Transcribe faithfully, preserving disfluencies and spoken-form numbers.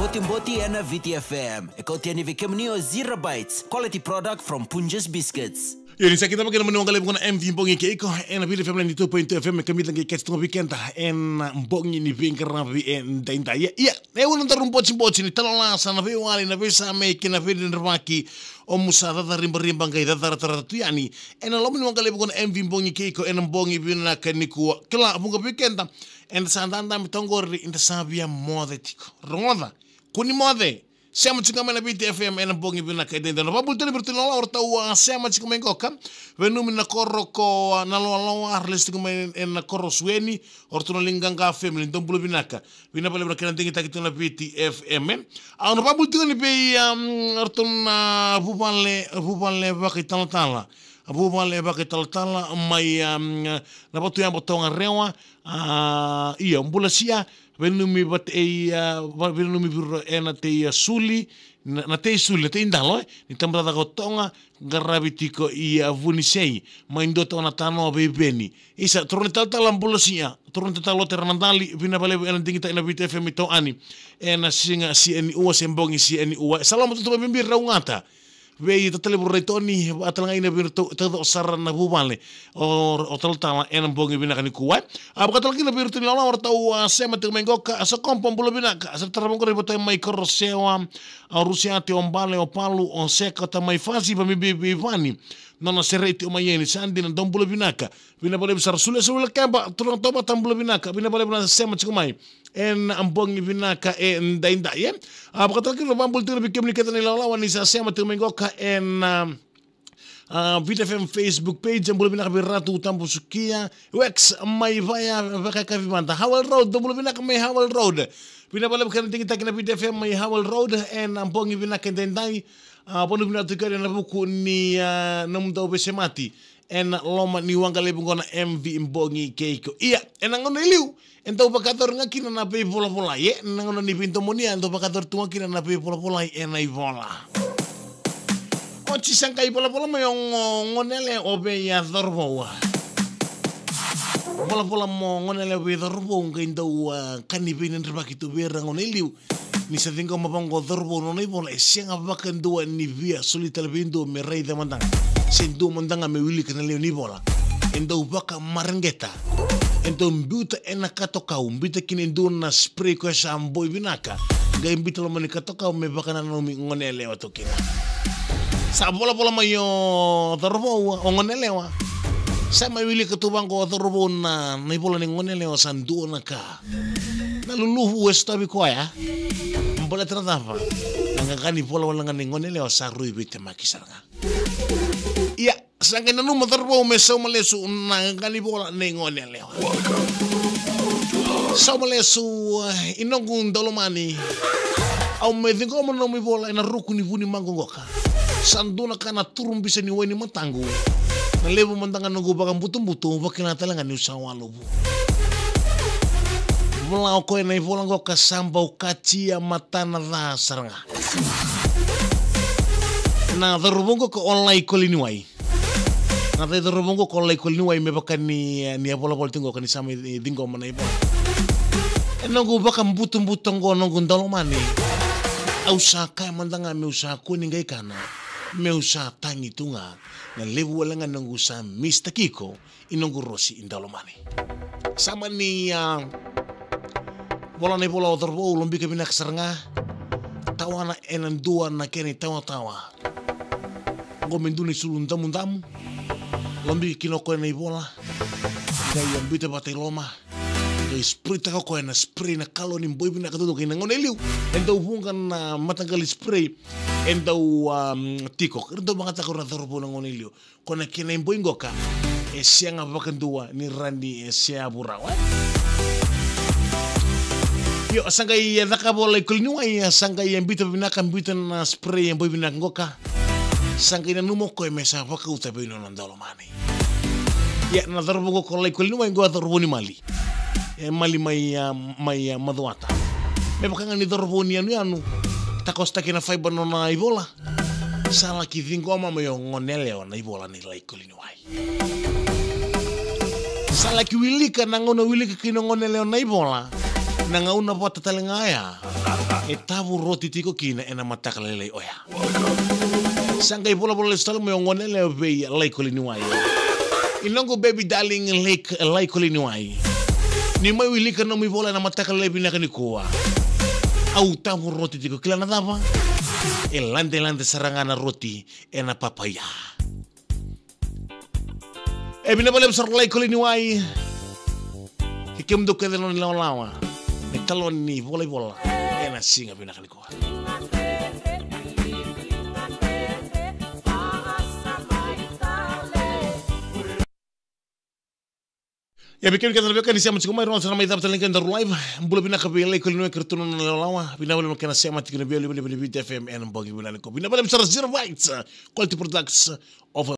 Botiboti ena Viti F M. E kauti yani vei kemuni o Zero Bites, quality product from Punjas Biscuits. Io, ni sa kidavaki na mani waqalevu qo na M V Bogi kei Iko ena Viti F M ninety-two point two F M, e kamita qai kece tu ga vei keda ena bogi ni veiqaravi edaidai. Ia, ia, e ua na daru botiboti ni talanoa sa na veiwali, na veisamei kei na veidredrevaki. O mu sa cacaribariba qai cacaratarata tu yani ena loma ni waqalevu qo na M V Bogi kei Iko ena bogi vinaka nikua. Kila, vuqa vei keda eda sa dadabe toka qori, eda sa via moce tiko. Rogoca, kua ni moce. Sema tiko mai na Viti F M ena bogi vinaka edaidai. Na vakabula tiko ni vei iratou na lawalawa eratou a sema tiko mai qoka. Veinanumi na koro ko, a, Nalowalowa, era lesu tiko mai ena koro Sueni. O ratou na Liga Qaqa family, dou bula vinaka. Vinaka vakalevu na kena digitaki tu na Viti F M, e. Au na vakabula tiko ni vei, um, ratou na vuvale, vuvale vakaitalatala. A vuvale vakaitalatala mai, um, na Vatuyabo, Tongarewa. A, io, bula Sia, veinanumi vata, e, a, va-, veinanumi vei ira ena tei, a, Suli, na, na tei Suli, na tei Dalo, e, ni tabacakacaka o Toga, qaravi tiko i, a, Vunisei, mai dua tawa na tanoa vei Veni. Isa, turaga ni talatala bula Sia, turaga ni talatala o Tera Nadali, vinaka vakalevu ena digitaki na Viti F M i Tauani. Ena siga Sia ni ua, se bogi Sia ni ua. Sa loma tutu mai bibi Raugata. Vei tatalevu Raitoni, vakatalega kina vei iratou, taucoko sara na vuvale. O, o talatala ena bogi vinaka nikua. A vakatalega kina vei iratou ni lawalawa eratou a sema tiko mai qoka, a Sokobo bula vinaka, a sa tarava qori vata mai Korosewa, a Rusiate, o Bale, o Palu, o Seka, o Tamai Fasi, vabibi vei Vani. Nona sere i tiko mai yani, sa dina, dou bula vinaka. Vinaka vakalevu sara Sule, Sule Keba, turaga Tovata bula vinaka, vinaka vakalevu na sema tiko mai ena bogi vinaka edaidai, e. A vakatalega kina vakabula tiko vei kemuni kece na ilawalawa ni sa sema tiko mai qoka ena, a, Viti F M Facebook page, bula vinaka vei Ratu Tabusukia, Wex mai Vaya, vakayakavi mada. Howell Road, dou bula vinaka mai Howell Road. Vinaka vakalevu kena digitaki na Viti F M mai Howell Road ena bogi vinaka edaidai. A, veinanumi vinaka tu kina ena vuku ni, a, nomudou veisemati ena loma ni waqalevu qo na M V Bogi kei Iko. Ia, ena gauna e liu, e dau vakayacori ga kina na veivolavolai, e, na gauna ni veidomonia, e dau vakayacori tu ga kina na veivolavolai ena ivola. Oti sa qai volavola mai o Go-, Gonelewa vei, a, Corovou. Volavola mo Gonelewa vei Corovou, qai dau, a, ka ni veidredrevaki tu vei ira gauna e liu. Ni sa ciqoma vaqo o Corovou na nona ivola, e sega vakadua ni via soli tale vei dua me raica mada ga, se dua mada ga me wilika na lewe ni ivola. E dau vakamareqeta. E dau biuta ena katokau, biuta kina e dua na spray koya sa boi vinaka. Qai biuta loma ni katokau me vakananumi Gonelewa tu kina. Sa volavola mai o Corovou, o Gonelewa. Sa mai wilika tu vaqo o Corovou na, na ivola ni Gonelewa, sa dua na ka. Na luluvu e sotavi koya. Baleta na cava? Na qaqa ni ivola wale ga nei Gonelewa sa rui veitemaki sara ga. Ia, sa qai nanuma o Corovou me sauma lesu na qaqa ni ivola nei Gonelewa. Sauma lesu, eh, i noqu daulomani. Au mai ciqoma na nomu ivola ena ruku ni vu ni maqu qoka. Sa dua na ka na turubisa ni wai ni mataqu. Na levu mada ga noqu vakabutubutu, au vakila tale ga niu sa waluvu. Vola o koya na ivola qoka, sa bau katia matana ca sara ga. Na Corovou qoka o Laikoliniwai. Na Corovou qoka o Laikoliniwai, me vaka ni, ni a volavola tiko qoka ni sa mai ciqoma na ivola. E noqu vakabutubutu qo noqu daulomani. Au sa kaya mada ga meu sa kua ni qai kana. Meu sa tagi tu ga. Na levu wale ga noqu sa mistake iko. I noqu rosi i daulomani. Sa mani, a, vola na ivola o Corovou, lobika vinaka sara ga. Tawana ena dua na kena itawatawa. Qo me dua na isulu damudamu. Lobika kina o koya na ivola. Qai a biuta vata i loma. Qai spray taka o koya na spray na kaloni boi vinaka duadua, kei na gauna e liu e dau vuqa na mataqali spray e dau, um, tiko. Era dau vagataka o ira na Corovou na gauna e liu. Ko na kena iboi qoka, e sega vakadua ni rawa ni e seavu rawa. Io, sa qai cakava o Laikoliniwai, sa qai biuta vinaka, biuta na spray e boi vinaka qoka. Sa qai nanuma o koya me sa vakauta vei nona daulomani. Ia, na Corovou qoka o Laikoliniwai qo a Corovou ni Mali. E Mali mai, a, mai, a, Macuata. Me vaka ga ni Corovou ni yanuyanu. Takosotaki na faiba nona ivola. Sa laki ciqoma mai o Gonelewa na ivola nei Laikoliniwai. Sa laki wilika, na gauna wilika kina o Gonelewa na ivola, na gauna vata tale ga ya E tavu roti tiko kina ena mataka lailai oya. Sa qai volavola lesu tale mai o gone yalewa vei Laikoli Niwai. I noqu baby darling Lake, Laikoli Niwai. Ni mai wilika nomu ivola ena mataka lailai vinaka nikua. Au tavu roti tiko, kila na cava? E ladelade sara ga na roti ena papaya. E vinaka vakalevu sara Laikoli Niwai. Kei kemudou kece na nona ilawalawa. Me taloni ni volaivola ena siga vinaka nikua. Ia, vei kemuni kece na veiwekani sema tiko mai, rogoca sara mai, cava tale na kena daru live. Bula vinaka vei Laikoli Niwai kei ratou na nona ilawalawa. Vinaka vakalevu na kena sema tiko na veiwekani vei Viti F M ena bogi vinaka nikua. Vinaka vakalevu sara Zero Bites, Quality Products, of